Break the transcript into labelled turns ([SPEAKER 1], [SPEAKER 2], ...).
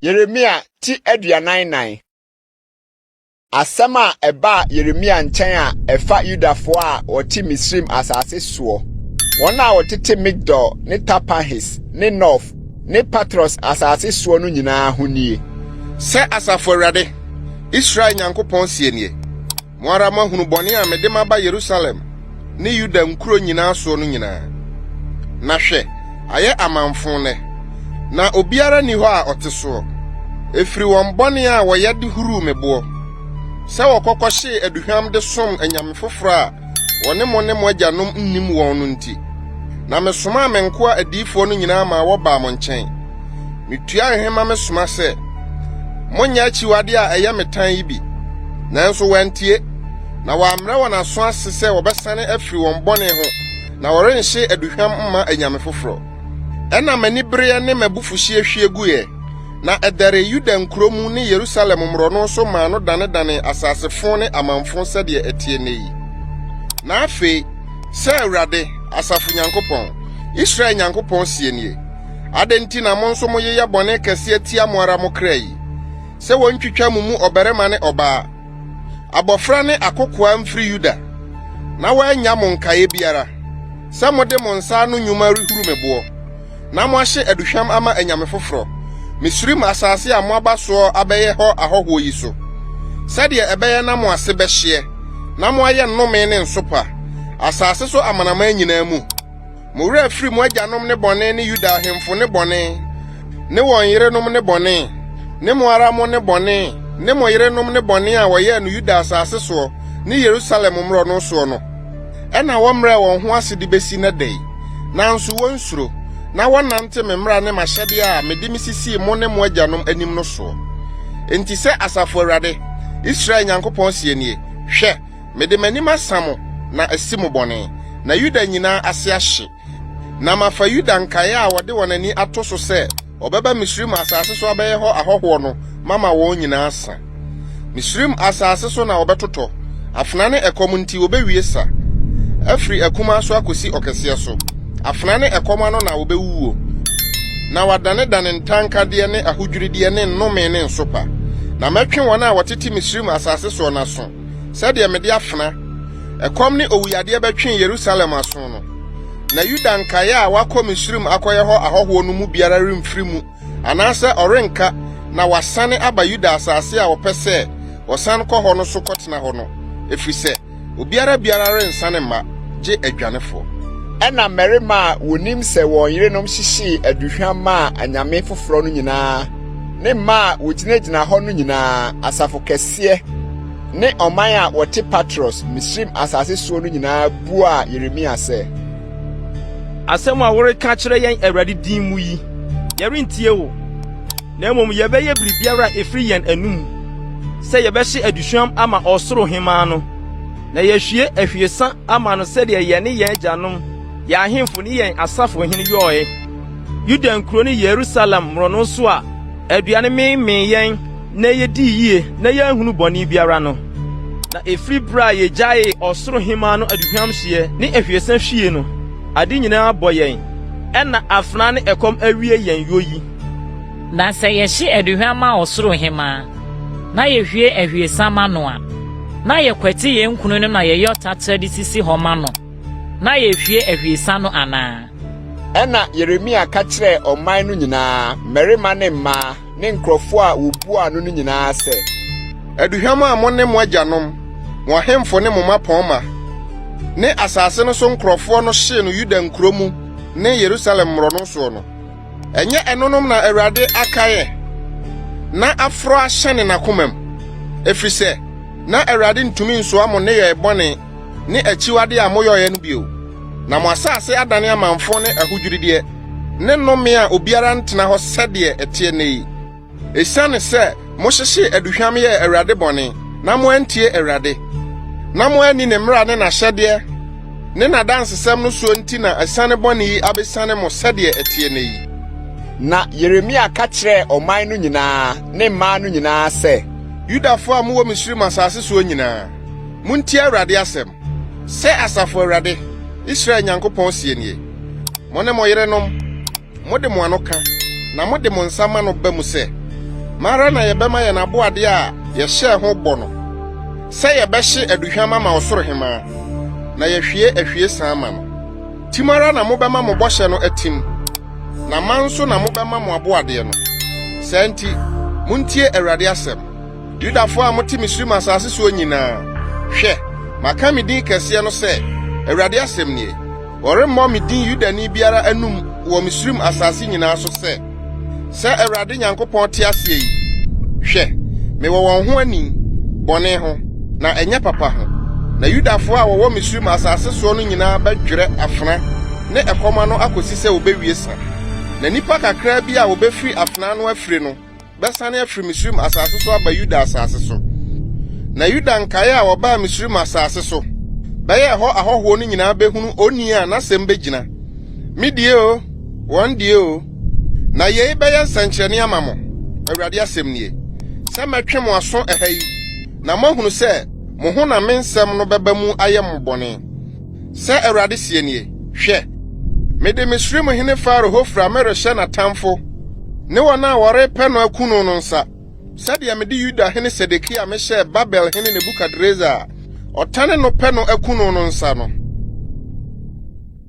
[SPEAKER 1] Yeremia ti 44. Asɛm a ɛbaa Yeremia nkyɛn a ɛfa Yudafoɔ a wɔte Misraim asase soɔ, wɔn a wɔtete Migdol ne Tapanhes ne Nof ne Patros asase soɔ no nyinaa ho nie.
[SPEAKER 2] Sɛ Asafo Awurade, Israel Nyankopɔn seɛ nie, Mo ara moahunu bɔne a mede maba Yerusalem ne Yuda nkuro nyinaa soɔ no nyinaa. Na hwɛ, ayɛ amamfõ nnɛ, na obiara nni hɔ a ɔte soɔ. Ɛfiri wɔn bɔne a wɔyɛ de huruu me boɔ, sɛ wɔkɔ kɔhyee aduhwam de som anyame foforɔ a wɔne mo ne mo agyanom nnim wɔn no nti. Na mesomaa me nkoa adiyifoɔ no nyinaa maa wɔbaa mo nkyɛn. Metuaa nhema mesoma sɛ, 'Monnyɛ akyiwadeɛ a ɛyɛ me tan yi bi. Nanso wɔantie, na wɔammrɛ wɔn aso ase sɛ wɔbɛsane afiri wɔn bɔne ho na wɔrenhye aduhwam mma anyame foforɔ. Ɛnna m'anibereɛ ne m'abufuhyeɛ hwie guiɛ, na ɛdɛree Yuda nkuro mu ne Yerusalem mmorɔno so maa no danedanee asasefo ne amamfo sɛdeɛ ɛteɛ nnɛ yi. Na afei, sɛ Awurade, asafo Nyankopɔn, Israel Nyankopɔn seɛ nie, Adɛn nti na mo nso moyeyɛ bɔne kɛseɛ tia mo ara mo kra yi, sɛ wɔntwitwa mo mu ɔbarima ne ɔbaa, abɔfra ne akokoaa mfiri Yuda, na wɔannya mo nkaeɛ biara, sɛ mode mo nsa ano nnwuma rehuru me boɔ, na moahye aduhwam ama anyame foforɔ, Misraim asase a moaba soɔ abɛyɛ hɔ ahɔhoɔ yi so, sɛdeɛ ɛbɛyɛ na mo ase bɛhyeɛ, na moayɛ nnome ne nsopa, asase so amanaman nyinaa mu? Mo werɛ afiri mo agyanom nnebɔne ne Yuda ahemfo nnebɔne ne wɔn yerenom nnebɔne ne mo ara mo nnebɔne ne mo yerenom nnebɔne a wɔyɛɛ no Yuda asase soɔ ne Yerusalem mmorɔno soɔ no. Ɛnna wɔmmrɛɛ wɔn ho ase de besi nnɛ da yi, nanso wonsuro, na wɔnnante me mmara ne m'ahyɛdeɛ a mede mesisii mo ne mo agyanom anim no soɔ. Enti sɛ Asafo Awurade, Israel Nyankopɔn seɛ nie, Hwɛ! Mede m'anim asa mo na asi mo bɔne, na Yuda nyinaa ase ahye. Na mafa Yuda nkaeɛ a wɔde wɔn ani ato so sɛ wɔbɛba Misraim asase so abɛyɛ hɔ ahɔhoɔ no mama wɔn nyinaa asa. Misraim asase so na wɔbɛtotɔ, afena ne ɛkɔm nti wɔbɛwie sa, afiri akumaa so akɔsi ɔkɛseɛ so. Afena ne ɛkɔm ano na wɔbɛwuwuo, na wɔadanedane ntankadeɛ ne ahodwirideɛ ne nnome ne nsopa. Na mɛtwe wɔn a wɔtete Misraim asase soɔ no aso. Sɛdeɛ mede afena, ɛkɔm ne owuyadeɛ bɛtwee Yerusalem aso no, na Yuda nkaeɛ a wɔakɔ Misraim akɔyɛ hɔ ahɔhoɔ no mu biara remfiri mu anaasɛ ɔrenka na wasane aba Yuda asase a wɔpɛ sɛ wɔsan kɔ hɔ no so kɔtena hɔ no, ɛfiri sɛ obiara biara rensane mma, gye adwanefoɔ.
[SPEAKER 1] Ɛnna mmarima a wɔnim sɛ wɔn yerenom hyehyee aduhwam maa anyame foforɔ no nyinaa ne mmaa a wɔgyinagyina hɔ no nyinaa, asafo kɛseɛ ne ɔman a wɔte Patros, Misraim asase soɔ no nyinaa buaa Yeremia sɛ.
[SPEAKER 3] Asɛm a woreka akyerɛ yɛn Awurade din mu yi, yɛrentie wo, na mmom yɛbɛyɛ biribiara a ɛfiri yɛn anom, sɛ yɛbɛhye aduhwam ama ɔsoro hemmaa no, na yɛahwie ahwiesa ama no sɛdeɛ yɛne yɛn agyanom, yɛn ahemfo ne yɛn asafohene yɔeɛ, Yuda nkuro ne Yerusalem mmorɔno so a aduane meemee yɛn na yedii yiye na yɛanhunu bɔne biara no. Na ɛfiri bere a yegyaee ɔsoro hemmaa no aduhwamhyeɛ ne ahwiesa hwie no, ade nyinaa abɔ yɛn, ɛnna afena ne ɛkɔm awie yɛn yɔ yi.
[SPEAKER 4] Na sɛ yɛhye aduhwam ma ɔsoro hemmaa, na yehwie ahwiesa ma no a, na yɛkwati yɛn kununom na yɛyɛ ɔtaterɛ de sisi hɔ ma no, na yehwie ahwiesa no anaa?
[SPEAKER 1] Ɛnna Yeremia ka kyerɛɛ ɔman no nyinaa, mmarima ne mmaa, ne nkurɔfoɔ a wɔbuaa no no nyinaa sɛ.
[SPEAKER 2] Aduhwam a mo ne mo agyanom, mo ahemfo ne mo mmapɔmma, ne asase no so nkurɔfoɔ no hyee no Yuda nkuro mu ne Yerusalem mmorɔno soɔ no, ɛnyɛ ɛnonom na Awurade akaeɛ na aforɔ ahyɛne n'akomam? Ɛfiri sɛ na Awurade ntumi nsoa mo nneyɔɛ bɔne ne akyiwadeɛ a moyɔeɛ no bio, na mo asase adane amamfõ ne ahodwirideɛ, ne nnome a obiara ntena hɔ sɛdeɛ ɛteɛ nnɛ yi. Esiane sɛ mohyehyee aduhwam yɛɛ Awurade bɔne, na moantie Awurade, na moanni ne mmara ne n'ahyɛdeɛ ne n'adansesɛm no soɔ nti na asiane bɔne yi abɛsiane mo sɛdeɛ ɛteɛ nnɛ yi.
[SPEAKER 1] Na Yeremia ka kyerɛɛ ɔman no nyinaa ne mmaa no nyinaa sɛ.
[SPEAKER 2] Yudafoɔ a mowɔ Misraim asase soɔ nyinaa, Montie Awurade asɛm! Sɛ Asafo Awurade, Israel Nyankopɔn seɛ nie, Mo ne mo yerenom, mode mo ano ka, na mode mo nsa ma no ba mu sɛ, Ma ara na yɛbɛma yɛn aboadeɛ a yɛhyɛɛ ho bɔ no, sɛ yɛbɛhye aduhwam ama ɔsoro hemmaa, na yɛahwie ahwiesa ama no. Tim ara na mobɛma mo bɔhyɛ no atim, na ma nso na mobɛma mo aboadeɛ no. Saa nti, montie Awurade asɛm, Yudafoɔ a mote Misraim asase soɔ nyinaa. Hwɛ, maka me din kɛseɛ no sɛ, Awurade asɛm nie, wɔremmɔ me din Yudani biara anom wɔ Misraim asase nyinaa so sɛ, 'Sɛ Awurade Nyankopɔn te aseɛ yi! Hwɛ, mewɔ wɔn ho ani, bɔne ho, na ɛnyɛ papa ho. Na Yudafoɔ a wɔwɔ Misraim asase soɔ no nyinaa bɛdwerɛ afena ne ɛkɔm ano akɔsi sɛ wɔbɛwie sa. Na nnipa kakraa bi a wɔbɛfiri afena ano afire no bɛsane afiri Misraim asase so aba Yuda asase so. Na Yuda nkaeɛ a wɔbaa Misraim asase so bɛyɛɛ hɔ ahɔhoɔ no nyinaa bɛhunu onii a n'asɛm bɛgyina, me deɛ oo, wɔn deɛ oo. Na yei bɛyɛ nsɛnkyerɛnne ama mo, Awurade asɛm nie, sɛ mɛtwe mo aso ɛha yi, na moahunu sɛ mo ho na me nsɛm no bɛba mu ayɛ mo bɔne. Sɛ Awurade seɛ nie, Hwɛ, mede Misraim hene Farao Hofra merehyɛ n'atamfo ne wɔn a wɔrepɛ no aku no no nsa, sɛdeɛ mede Yuda hene Sedekia mehyɛɛ Babel hene Nebukadresar a ɔtane no pɛ no aku no no nsa no.